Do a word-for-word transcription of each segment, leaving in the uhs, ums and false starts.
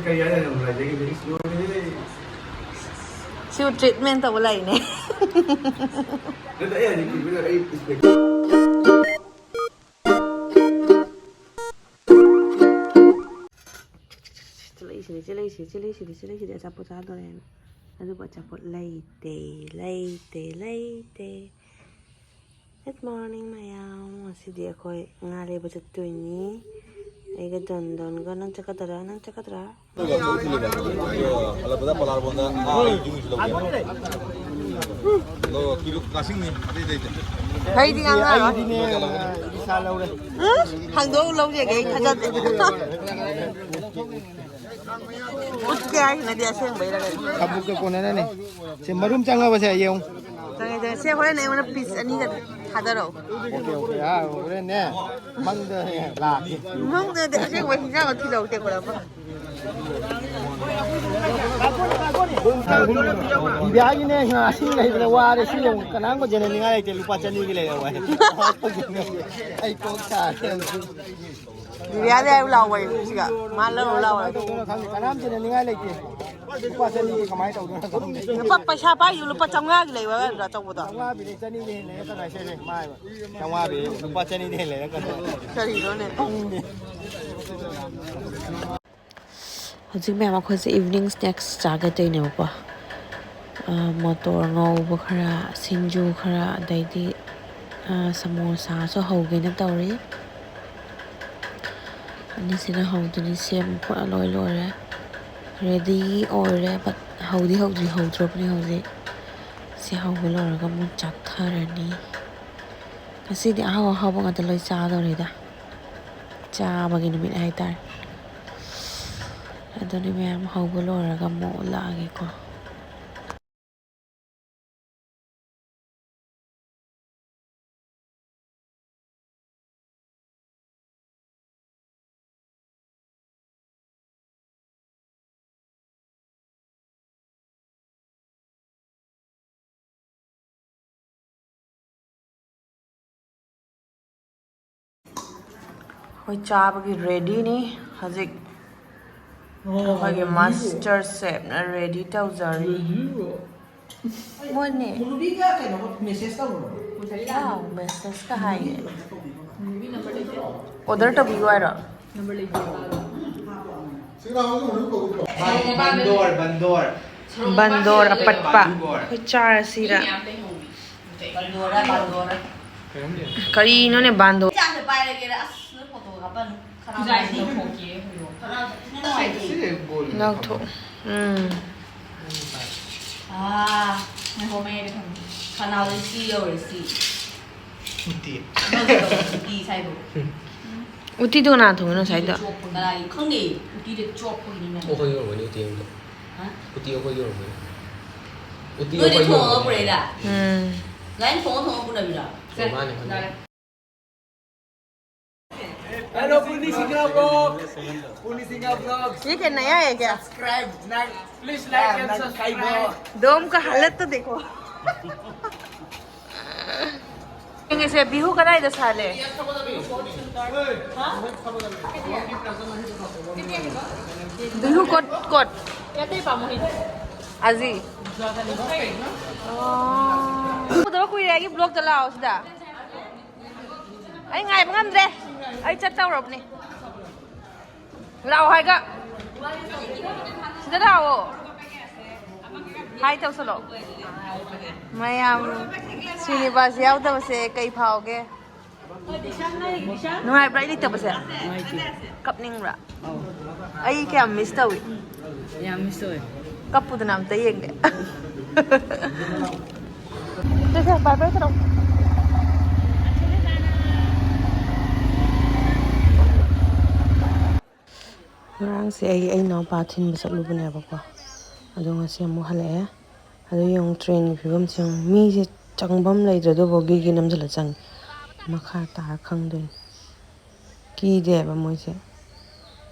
ꯀꯔꯤ ꯍꯥꯏꯅ ꯅꯨꯡꯉꯥꯏꯖꯒꯦ? ꯏꯁ, ꯂꯣꯏꯔꯦꯍꯦ꯫ ꯁꯤꯕꯨ treatment ꯇꯧꯕ ꯂꯥꯛꯏꯅꯦ꯫ ꯅꯠꯇꯦ, ꯑꯩ ꯍꯧꯖꯤꯛ treatment ꯑꯩ inspect- ꯆꯦꯜꯂꯛꯏꯁꯤꯗꯤ, ꯆꯦꯜꯂꯛꯏꯁꯤꯗꯤ, ꯆꯦꯜꯂꯛꯏꯁꯤꯗꯤ, ꯆꯦꯜꯂꯛꯏꯁꯤꯗꯤ, ꯑꯆꯥꯄꯣꯠ ꯆꯥꯗꯣꯔꯦꯅ꯫ ꯑꯗꯨꯕꯨ ꯑꯆꯥꯄꯣꯠ ꯂꯩꯇꯦ, ꯂꯩꯇꯦ, ꯂꯩꯇꯦ꯫ Good morning ꯃꯌꯥꯝ, ꯉꯁꯤꯗꯤ ꯑꯩꯈꯣꯏ ꯉꯥ ꯂꯩꯕ ꯆꯠꯇꯣꯏꯅꯤ꯫ ꯑꯩꯒ ꯗꯣꯟꯗꯣꯟꯒ꯫ ꯅꯪ ꯆꯠꯀꯗ꯭ꯔꯥ? ꯅꯪ ꯆꯠꯀꯗ꯭ꯔꯥ? ꯍꯜꯂꯛꯄꯗ ꯄꯂꯥꯔꯕꯣꯟꯗ ꯉꯥ ꯑꯩ ꯌꯨꯝꯒꯤꯁꯨ ꯂꯧꯒꯦ꯫ ꯑꯗꯣ ꯀꯤꯂꯣ ꯀꯥꯁꯤꯡꯅꯤ, ꯑꯇꯩ ꯑꯇꯩꯗꯤ꯫ ꯑꯩꯗꯤ ꯉꯥ ꯉꯥ ꯑꯩꯗꯤꯅꯦ, ꯏꯁꯥ ꯂꯧꯔꯦ꯫ ꯎꯝ? ꯍꯥꯡꯗꯣꯛꯑ ꯂꯧꯖꯒꯦ, ꯑꯩ ꯊꯥꯖꯗꯦ꯫ ꯎꯠꯀꯦ ꯍꯥꯏꯁꯤꯅꯗꯤ ꯑꯁꯦꯡꯕꯩꯔ ꯀꯩꯅꯣ? ꯀꯕꯣꯛꯀ ꯀꯣꯟꯅꯅꯅꯦ꯫ ꯁꯤ ꯃꯔꯨꯝ ꯆꯪꯉꯕꯁꯦ ꯌꯦꯡꯉꯨ꯫ ꯆꯪꯉꯦ, ꯆꯪꯉꯦ꯫ ꯁꯦ, ꯍꯣꯔꯦꯟ ꯑꯩꯉꯣꯟꯗ piece ꯑꯅꯤꯒ ꯊꯥꯗꯔꯛꯑꯣ꯫ Okay, okay. ꯑꯥ, ꯍꯣꯔꯦꯟꯅꯦ ꯃꯪꯗ ꯂꯥꯛꯀꯦ꯫ ꯃꯪꯗꯗꯤ ꯑꯁꯦꯡꯕ ꯍꯤꯟꯖꯥꯡ ꯑꯃ ꯊꯤꯜꯂꯛꯎꯁꯦ ꯄꯨꯂꯞ꯫ ꯏꯟꯗꯤꯌꯥꯒꯤꯅꯦ ꯉꯥꯁꯤꯡ ꯂꯩꯕꯗ ꯋꯥꯔꯦ꯫ ꯁꯤ ꯌꯦꯡꯉꯨ, ꯀꯅꯥꯝꯕ ꯖꯦꯅꯦꯅꯤꯡꯉꯥꯏ ꯂꯩꯇꯦ꯫ ꯂꯨꯄꯥ ꯆꯅꯤꯒꯤ ꯂꯩꯔꯛꯑꯣ ꯍꯥꯏ꯫ ꯑꯩ ꯀꯣꯛ ꯁꯥꯔꯦ꯫ ꯕꯤꯕꯤꯌꯥꯗꯤ ꯍꯥꯏꯌꯨ ꯂꯥꯎꯋꯦ ꯁꯤꯒ꯫ ꯃꯥ ꯂꯧꯔꯨ ꯂꯥꯎꯋꯦ꯫ ꯀꯃꯥꯏꯅ ꯇꯧꯗꯣꯏꯅꯣ ꯈꯪꯗꯦ꯫ ꯀꯅꯥꯝ ꯆꯦꯟꯅꯅꯤꯡꯉꯥꯏ ꯂꯩꯇꯦ꯫ ꯂꯨꯄꯥ ꯆꯅꯤꯒꯤ ꯀꯃꯥꯏꯅ ꯇꯧꯗꯣꯏꯅꯣ ꯈꯪꯗꯦ꯫ ꯂꯨꯄꯥ ꯄꯩꯁꯥ ꯄꯥꯏꯁꯨ ꯂꯨꯄꯥ ꯆꯥꯝꯃꯉꯥꯒꯤ ꯂꯩꯕ ꯅꯠꯇ꯭ꯔꯣ ꯑꯆꯧꯕꯗꯣ? ꯆꯥꯝꯃꯉꯥ ꯄꯤꯔꯦ, ꯆꯅꯤꯗꯤ ꯍꯦꯟꯅ ꯂꯩꯔꯛꯀꯅꯨ ꯍꯥꯏꯁꯦ, ꯃꯥ ꯍꯥꯏꯕ꯫ ꯆꯥꯝꯃꯉꯥ ꯄꯤꯔꯦ, ꯂꯨꯄꯥ ꯆꯅꯤꯗꯤ ꯍꯦꯟꯅ ꯂꯩꯔꯛꯀꯅꯨ꯫ ꯀꯔꯤꯅꯣꯅꯦ? ꯈꯪꯗꯦ꯫ ꯍꯧꯖꯤꯛ ꯃꯌꯥꯝ ꯑꯩꯈꯣꯏꯁꯦ evening snacks ꯆꯥꯒꯗꯣꯏꯅꯦꯕꯀꯣ꯫ ꯑ, ꯃꯣꯇꯣꯔ ꯉꯧꯕ ꯈꯔ, ꯁꯤꯡꯖꯨ ꯈꯔ, ꯑꯗꯩꯗꯤ, ꯑ, ꯁꯃꯣꯁꯥꯁꯨ ꯍꯧꯒꯦꯅ ꯇꯧꯔꯤ꯫ ꯑꯅꯤꯁꯤꯅ ꯍꯧꯗꯣꯏꯅꯤ꯫ ꯁꯦꯝ ꯈꯣꯠꯂ ꯂꯣꯏ ꯂꯣꯏꯔꯦ꯫ Ready ꯑꯣꯏꯔꯦ꯫ But ꯍꯧꯗꯤ ꯍꯧꯗ꯭ꯔꯤ, ꯍꯧꯗ꯭ꯔꯕꯅꯤ ꯍꯧꯖꯤꯛ꯫ ꯁꯤ ꯍꯧꯕ ꯂꯣꯏꯔꯒ ꯑꯃꯨꯛ ꯆꯥꯛꯊꯔꯅꯤ꯫ ꯉꯁꯤꯗꯤ ꯑꯍꯥꯎ ꯑꯍꯥꯎꯕ ꯉꯥꯛꯇ ꯂꯣꯏ ꯆꯥꯗꯧꯔꯤꯗ꯫ ꯆꯥꯕꯒꯤ ꯅꯨꯃꯤꯠ ꯍꯥꯏꯇꯥꯔꯦ꯫ ꯑꯗꯨꯅꯤ ꯃꯌꯥꯝ, ꯍꯧꯕ ꯂꯣꯏꯔꯒ ꯑꯃꯨꯛ ꯎꯠꯂꯛꯑꯒꯦꯀꯣ꯫ ꯑꯩꯈꯣꯏ ꯆꯥꯕꯒꯤ readyꯅꯤ꯫ ꯍꯧꯖꯤꯛ ꯑꯩꯈꯣꯏꯒꯤ ꯃꯥꯁꯇꯔ ꯆꯦꯐꯅ ꯔꯦꯗꯤ ꯇꯧꯖꯔꯤ꯫ ꯃꯣꯏꯅꯦ꯫ ꯃꯨꯂꯨꯕꯤꯒ ꯀꯩꯅꯣꯒ ꯃꯦꯁꯦꯖ ꯇꯧꯔꯨꯔꯣ꯫ ꯋꯥꯎ, ꯃꯦꯁꯦꯖꯀ ꯍꯥꯏꯌꯦ꯫ ꯑꯣꯔꯗꯔ ꯇꯧꯕꯤꯌꯨ ꯍꯥꯏꯔꯣ? ꯕꯟꯗꯣꯔ, ꯕꯟꯗꯣꯔ꯫ ꯕꯟꯗꯣꯔ ꯑꯄꯠꯄ꯫ ꯑꯩꯈꯣꯏ ꯆꯥꯔꯁꯤꯔ? ꯕꯟꯗꯣꯔ, ꯕꯟꯗꯣꯔ꯫ ꯀꯔꯤꯅꯣꯅꯦ ꯕꯟꯗꯣꯔ? ꯆꯥꯛꯁꯦ ꯄꯥꯏꯔꯒꯦꯔ? ꯑꯁ, ꯅꯣꯏ ꯐꯣꯇꯣ ꯍꯥꯞꯄꯅꯨ꯫ ꯈꯨꯖꯥꯏꯁꯤ ꯂꯧꯊꯣꯛꯀꯦ, ꯍꯨꯏꯌꯣ꯫ ꯈꯅꯥꯎꯁꯦ ꯊꯤꯅ ꯅꯨꯡꯉꯥꯏꯇꯦ꯫ ꯂꯧꯊꯣꯛ꯫ ꯎꯝ꯫ ꯑꯥ, ꯉꯥꯏꯈꯣ, ꯃꯌꯥꯏꯗ ꯊꯝꯒꯦ꯫ ꯈꯅꯥꯎꯁꯦ ꯁꯤ ꯌꯧꯔꯦ, ꯁꯤ꯫ ꯎꯇꯤ꯫ ꯅꯪ ꯀꯩꯗꯧꯔꯕ ꯎꯇꯤ ꯁꯥꯏꯗꯣ? ꯎꯝ꯫ ꯎꯇꯤꯗꯣ ꯀꯅꯥ ꯊꯣꯡꯉꯤꯅꯣ ꯉꯁꯥꯏꯗꯣ? ꯀꯅꯥꯒꯤ ꯈꯪꯗꯦ, ꯎꯇꯤꯗ ꯆꯣꯞꯄꯒꯤꯅꯤ ꯃꯌꯥꯝ꯫ ꯑꯩꯈꯣꯏ ꯌꯧꯔꯝꯒꯅꯤ ꯎꯇꯤ ꯑꯃꯗꯣ꯫ ꯍꯥ? ꯎꯇꯤ ꯑꯩꯈꯣꯏ ꯌꯧꯔꯝꯒꯅꯤ꯫ ꯎꯇꯤ ꯅꯣꯏꯗꯤ ꯑꯩꯈꯣꯏ ꯊꯣꯡꯉꯒ ꯌꯧꯔꯝꯒꯅꯤ꯫ ꯄꯨꯔꯛꯏꯔꯥ? ꯎꯝ꯫ ꯂꯥꯏꯟ ꯊꯣꯡꯉ ꯊꯣꯡꯉ ꯄꯨꯅꯕꯤꯔꯣ? ꯃꯥꯅꯦ, ꯃꯥꯅꯦ꯫ Hello, Purni Singha Vlog. Purni Singha Vlog. ये क्या नया है क्या? Subscribe, like, please like and subscribe. डोम का हालत तो देखो। ꯌꯦꯡꯉꯁꯦ, ꯕꯤꯍꯨ ꯀꯗꯥꯏꯗ ꯁꯥꯠꯂꯦ? ꯍꯥ? Bihu code, code? আজি? ꯑꯣ꯫ ꯎꯗꯕ ꯀꯨꯏꯔꯦ, ꯑꯩꯒꯤ ꯕ꯭ꯂꯣꯛꯇ ꯂꯥꯛꯑꯣ ꯁꯤꯗ꯫ ꯑꯩ ꯉꯥꯏꯕ ꯉꯝꯗ꯭ꯔꯦ꯫ ꯑꯩ ꯆꯠꯇꯧꯔꯕꯅꯤ꯫ ꯂꯥꯛꯑꯣ ꯍꯥꯏꯒ꯫ ꯁꯤꯗ ꯂꯥꯛꯑꯣ꯫ ꯍꯥꯏ ꯇꯧꯁꯜꯂꯣ꯫ ꯃꯌꯥꯝ ꯁ꯭ꯔꯤꯅꯤꯕꯥꯁ ꯌꯥꯎꯗꯕꯁꯦ ꯀꯩ ꯐꯥꯎꯒꯦ? ꯅꯨꯡꯉꯥꯏꯕ꯭ꯔꯥ ꯑꯩ ꯂꯩꯇꯕꯁꯦ? ꯅꯨꯡꯉꯥꯏꯇꯦ꯫ ꯀꯞꯅꯤꯡꯕ꯭ꯔꯥ? ꯑꯧ꯫ ꯑꯩ ꯀꯌꯥꯝ ꯃꯤꯁ ꯇꯧꯏ? ꯌꯥꯝ ꯃꯤꯁ ꯇꯧꯋꯦ꯫ ꯀꯞꯄꯨꯗꯅ ꯑꯝꯇ ꯌꯦꯡꯒꯦ꯫ ꯁꯦ, ꯁꯦ, bye bye ꯇꯧꯔꯣ꯫ ꯉꯔꯥꯡꯁꯦ ꯑꯩ, ꯑꯩ ꯏꯅꯥꯎꯄꯥ ꯊꯤꯟꯕ ꯆꯠꯂꯨꯕꯅꯦꯕꯀꯣ꯫ ꯑꯗꯣ ꯉꯁꯤ ꯑꯃꯨꯛ ꯍꯜꯂꯛꯑꯦ꯫ ꯑꯗꯣ ꯌꯦꯡꯉꯨ, ꯇ꯭ꯔꯦꯟꯒꯤ ꯐꯤꯕꯝꯁꯦ ꯌꯦꯡꯉꯨ꯫ ꯃꯤꯁꯦ ꯆꯪꯐꯝ ꯂꯩꯇ꯭ꯔꯦ, ꯑꯗꯨꯕꯨ ꯒꯤꯒꯤ ꯅꯝꯁꯤꯜꯂ ꯆꯪꯉꯦ꯫ ꯃꯈꯥ ꯇꯥꯔ ꯈꯪꯗꯣꯏꯅꯤ꯫ ꯀꯤꯗꯦꯕ ꯃꯣꯏꯁꯦ꯫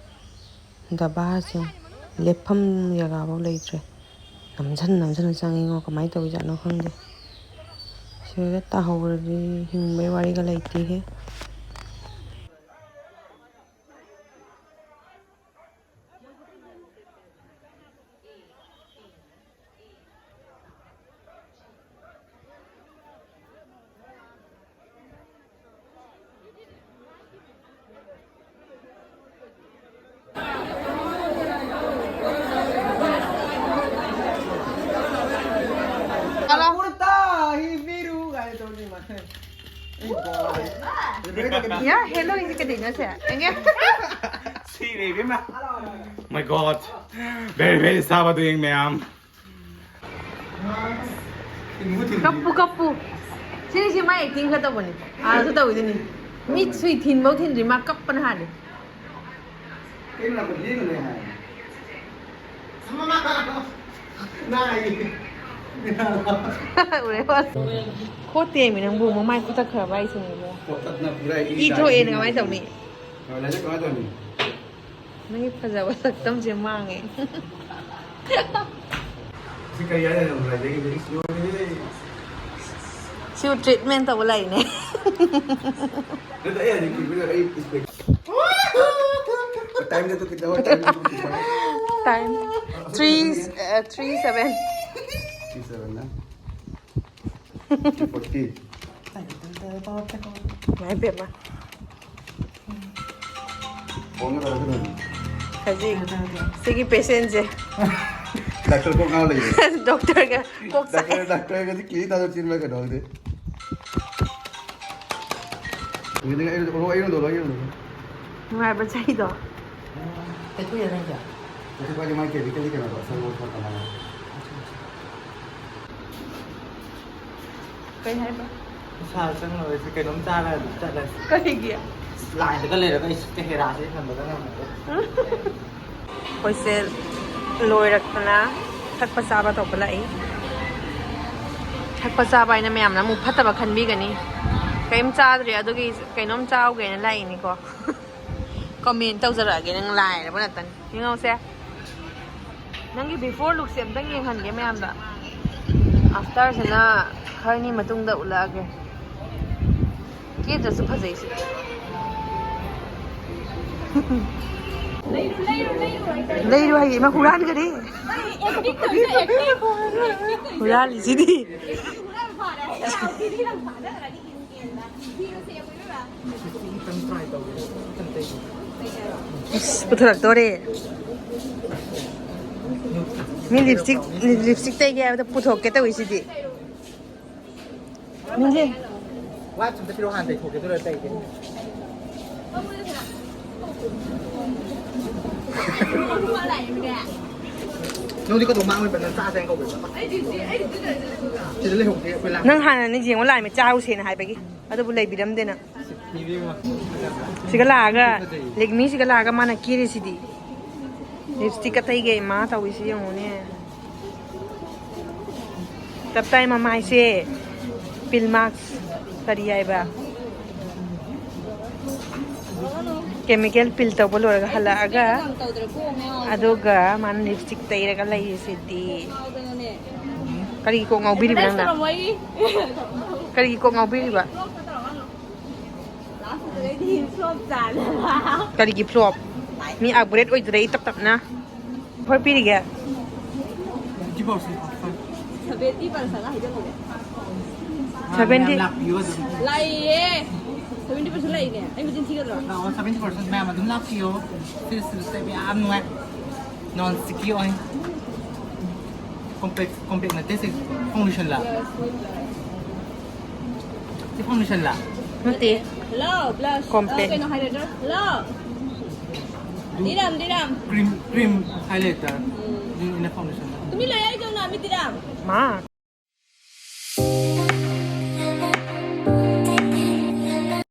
ꯗꯕꯥꯁꯦ ꯂꯦꯞꯐꯝ ꯖꯒꯥꯐꯧ ꯂꯩꯇ꯭ꯔꯦ꯫ ꯅꯝꯁꯤꯟ ꯅꯝꯁꯤꯟꯅ ꯆꯪꯉꯤꯉꯣ, ꯀꯃꯥꯏꯅ ꯇꯧꯔꯤꯖꯥꯠꯅꯣ ꯈꯪꯗꯦ꯫ ꯁꯤꯗ ꯇꯥꯍꯧꯔꯗꯤ ꯍꯤꯡꯕꯩ ꯋꯥꯔꯤꯒ ꯂꯩꯇꯦꯍꯦ꯫ ꯌꯥ, ꯍꯦꯜꯂꯣ ꯏꯁꯤ ꯀꯩꯗꯩꯅꯣ ꯁꯦ? ꯑꯦꯡꯒꯦ? ꯁꯤꯔꯦ ꯏꯕꯦꯝꯃ꯫ My God. Very, very ꯁꯥꯕ ꯗꯨꯌꯦꯡ ꯃꯌꯥꯝ꯫ ꯀꯞꯄꯨ, ꯀꯞꯄꯨ꯫ ꯁꯤꯅꯤ ꯁꯤ ꯃꯥ ꯑꯦꯛꯇꯤꯡ ꯈꯔ ꯇꯧꯕꯅꯤ꯫ ꯑꯥꯁꯨ ꯇꯧꯋꯤꯗꯨꯅꯤ꯫ ꯃꯤꯠ ꯁꯨꯏ ꯊꯤꯟꯕꯧ ꯊꯤꯟꯗ꯭ꯔꯤ ꯃꯥ ꯀꯞꯄꯅ ꯍꯥꯜꯂꯤ꯫ ꯎꯔꯦ ꯍꯣꯏ꯫ ꯈꯣꯠꯇꯦꯃꯤ ꯅꯪꯕꯨ ꯃꯃꯥꯏ ꯈꯣꯠꯇꯠꯈ꯭ꯔꯕ ꯑꯩꯁꯤꯅꯦꯕꯣ꯫ ꯈꯣꯠꯇꯠꯅ ꯄꯨꯔꯥ ꯏ ꯏ ꯊꯣꯛꯑꯦꯅ ꯀꯃꯥꯏꯅ ꯇꯧꯅꯤ? ꯀꯃꯥꯏꯅ ꯇꯧꯅꯤ? ꯅꯪꯒꯤ ꯐꯖꯕ ꯁꯛꯇꯝꯁꯦ ꯃꯥꯡꯉꯦ꯫ ꯁꯤ ꯀꯔꯤ ꯍꯥꯏꯗꯣꯏꯅꯣ ꯉꯁꯥꯏꯗꯒꯤ ꯂꯤꯔꯤꯛꯁ ꯂꯣꯏꯔꯦꯍꯦ꯫ ꯁꯤꯕꯨ ꯇ꯭ꯔꯤꯠꯃꯦꯟ ꯇꯧꯕ ꯂꯩꯅꯦ꯫ ꯅꯠꯇꯦ, ꯑꯩ ꯍꯧꯖꯤꯛ ꯀꯤꯕꯗ ꯑꯩ ꯏꯁꯄꯦꯛ ꯇꯥꯏꯝꯗ ꯇꯨ ꯈꯤꯇꯪ ꯇꯥꯏꯝꯗ ꯇꯨ ꯈꯤꯇꯪ꯫ Time three, uh, three seven. Three seven ꯅ? Three forty. ꯏꯃꯥꯏ ꯄꯦꯝꯃ꯫ ꯐꯣꯟꯒ ꯇꯧꯔꯛꯀꯗꯣꯏꯅꯤ꯫ ꯍꯧꯖꯤꯛ ꯁꯤꯒꯤ ꯄꯦꯁꯦꯟꯁꯦ ꯗꯥꯛꯇꯔ ꯀꯣꯛ ꯉꯥꯎ ꯂꯩꯔꯦ꯫ ꯗꯣꯛꯇꯔꯒ ꯀꯣꯛ ꯆꯥꯛꯑꯦ꯫ ꯗꯥꯛꯇꯔ, ꯗꯥꯛꯇꯔꯒꯗꯤ ꯀꯤꯔꯤ ꯊꯥꯗꯣꯛ ꯆꯦꯟꯕ꯭ꯔꯥ ꯀꯩꯅꯣ ꯈꯪꯗꯦ꯫ ꯅꯨꯡꯉꯥꯏꯕ ꯆꯍꯤꯗꯣ꯫ ꯀꯩꯁꯨ ꯀꯥꯏꯗꯦ, ꯃꯥꯏ ꯀꯦꯃꯤꯀꯦꯜꯗꯤ ꯀꯩꯅꯣꯗꯣ, ꯑꯁꯪꯕ ꯄꯣꯠ ꯑꯃꯅ꯫ ꯀꯩ ꯍꯥꯏꯕ? ꯏꯁꯥ ꯆꯪꯉꯔꯣꯏꯁꯤ, ꯀꯩꯅꯣꯝ ꯆꯥꯔ ꯑꯗꯨꯝ ꯆꯠꯂꯁꯤ꯫ ꯀꯔꯤꯒꯤ? ꯂꯥꯏꯟꯗꯒ ꯂꯩꯔꯒ ꯑꯩ ꯆꯦꯍꯦꯔꯥꯁꯦ ꯍꯟꯕꯒ ꯉꯝꯃꯔꯣꯏ꯫ ꯑꯩꯈꯣꯏꯁꯦ ꯂꯣꯏꯔꯛꯇꯅ ꯊꯛꯄ ꯆꯥꯕ ꯇꯧꯕ ꯂꯥꯛꯏ꯫ ꯊꯛꯄ ꯆꯥꯕ ꯍꯥꯏꯅ ꯃꯌꯥꯝꯅ ꯑꯃꯨꯛ ꯐꯠꯇꯕ ꯈꯟꯕꯤꯒꯅꯤ꯫ ꯀꯔꯤꯝ ꯆꯥꯗ꯭ꯔꯤ, ꯑꯗꯨꯒꯤ ꯀꯩꯅꯣꯝ ꯆꯥꯎꯒꯦꯅ ꯂꯥꯛꯏꯅꯤꯀꯣ꯫ ꯀꯃꯦꯟ ꯇꯧꯖꯔꯛꯑꯒꯦ, ꯅꯪ ꯂꯥꯏꯔꯕ ꯉꯥꯛꯇꯅꯤ꯫ ꯌꯦꯡꯍꯧꯁꯦ꯫ ꯅꯪꯒꯤ before lookꯁꯦ ꯑꯝꯇꯪ ꯌꯦꯡꯍꯟꯒꯦ ꯃꯌꯥꯝꯗ꯫ Afterꯁꯤꯅ ꯈꯔꯅꯤ ꯃꯇꯨꯡꯗ ꯎꯠꯂꯛꯑꯒꯦ꯫ ꯀꯦꯗ꯭ꯔꯁꯨ ꯐꯖꯩꯁꯤꯗꯤ꯫ ꯂꯩꯔꯨ, ꯂꯩꯔꯨ, ꯂꯩꯔꯨ ꯍꯥꯏꯇꯥꯔꯦ꯫ ꯂꯩꯔꯨ ꯍꯥꯏꯌꯦ, ꯏꯃꯥ ꯍꯨꯔꯥꯟꯈꯔꯦ꯫ ꯑꯩ acting ꯇꯧꯔꯤꯁꯦ, acting꯫ ꯍꯨꯔꯥꯜꯂꯤꯁꯤꯗꯤ꯫ ꯍꯨꯔꯥꯟꯕ ꯐꯥꯔꯦ꯫ ꯌꯥꯝ ꯊꯤꯅ ꯌꯥꯝ ꯐꯥꯖꯈ꯭ꯔꯅꯤ ꯏꯟꯗꯤꯌꯟꯗ꯫ ꯈꯤꯇꯪ try ꯇꯧꯒꯦ꯫ ꯈꯤꯇꯪ ꯇꯩꯒꯦ꯫ ꯑꯁ, ꯄꯨꯊꯣꯔꯛꯇꯣꯔꯦ꯫ ꯃꯤ lipstick, lipstick ꯇꯩꯒꯦ ꯍꯥꯏꯕꯗ ꯄꯨꯊꯣꯛꯀꯦ ꯇꯧꯏꯁꯤꯗꯤ꯫ ꯃꯤꯡꯁꯦ꯫ Wipes ꯑꯝꯇ ꯄꯤꯔꯛꯑꯣ, ꯍꯥꯟꯅ ꯇꯩꯊꯣꯛꯀꯦ, ꯑꯗꯨꯒ ꯇꯩꯒꯦ꯫ ꯅꯪꯗꯤ ꯀꯩꯗꯧ ꯃꯥꯡꯂꯣꯏꯕ? ꯅꯪ ꯆꯥꯁꯦ ꯍꯥꯏꯅ ꯀꯧꯕ꯭ꯔꯣ? ꯁꯤꯗ ꯂꯩꯍꯧꯗꯦ ꯑꯩꯈꯣꯏ ꯂꯥꯛ꯫ ꯅꯪ ꯍꯥꯟꯅ ꯅꯤꯡꯁꯤꯡꯉꯣ ꯂꯥꯛꯑꯝꯃꯤ ꯆꯥꯔꯨꯁꯦꯅ ꯍꯥꯏꯕꯒꯤ, ꯑꯗꯨꯕꯨ ꯂꯩꯕꯤꯔꯝꯗꯦ ꯅꯪ꯫ ꯏꯕꯦꯝꯃ꯫ ꯁꯤꯒ ꯂꯥꯛꯑꯒ, ꯐꯖꯩꯌꯦ꯫ ꯂꯦꯛꯃꯤꯁꯤꯒ ꯂꯥꯛꯑꯒ ꯃꯥꯅ ꯀꯦꯔꯤꯁꯤꯗꯤ꯫ ꯂꯤꯞꯁꯇꯤꯛꯀ ꯇꯩꯒꯩ ꯃꯥ ꯇꯧꯔꯤꯁꯤ ꯌꯦꯡꯉꯨꯅꯦ꯫ ꯇꯞ ꯇꯥꯏ ꯃꯃꯥꯏꯁꯦ꯫ ꯄꯤꯜ ꯃꯥꯛꯁ ꯀꯔꯤ ꯍꯥꯏꯕ? ꯀꯦꯃꯤꯀꯦꯜ ꯄꯤꯜ ꯇꯧꯕ ꯂꯣꯏꯔꯒ ꯍꯜꯂꯛꯑꯒ, ꯑꯗꯨꯒ ꯃꯥꯅ ꯂꯤꯞꯁꯇꯤꯛ ꯇꯩꯔꯒ ꯂꯩꯔꯤꯁꯤꯗꯤ꯫ ꯀꯔꯤꯒꯤ ꯀꯣꯛ ꯉꯥꯎꯕꯤꯔꯤꯕ ꯅꯪꯅ? ꯀꯔꯤꯒꯤ ꯀꯣꯛ ꯉꯥꯎꯕꯤꯔꯤꯕ? ꯀꯔꯤꯒꯤ ꯐ꯭ꯂꯣꯞ? ꯃꯤ ꯑꯞꯒ꯭ꯔꯦꯗ ꯑꯣꯏꯖꯔꯛꯏ ꯇꯞ ꯇꯞꯅ꯫ Offer ꯄꯤꯔꯤꯒꯦ? Seventy percent off. Seventy꯫ ꯃꯌꯥꯝ ꯂꯥꯛꯄꯤꯌꯨ ꯑꯗꯨꯝ꯫ ꯂꯥꯛꯏꯌꯦ꯫ Seventy percent ꯂꯥꯛꯏꯅꯦ꯫ ꯑꯩ ꯃꯆꯤꯟ ꯊꯤꯒꯗ꯭ꯔꯣ? ꯂꯥꯛꯑꯣ, seventy percent ꯃꯌꯥꯝ ꯑꯗꯨꯝ ꯂꯥꯛꯄꯤꯌꯣ꯫ ꯁꯤꯁꯤꯁꯨ ꯌꯥꯝ ꯅꯨꯡꯉꯥꯏ꯫ Non sticky ꯑꯣꯏ꯫ Compact, compact ꯅꯠꯇꯦ ꯁꯤ, foundation ꯂ? ꯁꯤ foundation ꯂ? ꯅꯠꯇꯦ꯫ Hello, blush꯫ Compact꯫ ꯑ, ꯀꯩꯅꯣ, highlighter꯫ Hello꯫ ꯗꯤꯔꯥꯝ, ꯗꯤꯔꯥꯝ꯫ Cream, cream highlighter꯫ Um. Doing in a foundation꯫ ꯇꯨꯃꯤꯟ ꯂꯩꯌꯨ, ꯑꯩ ꯀꯩꯅꯣ, ꯃꯤ ꯗꯤꯔꯥꯝ꯫ ꯃꯥ꯫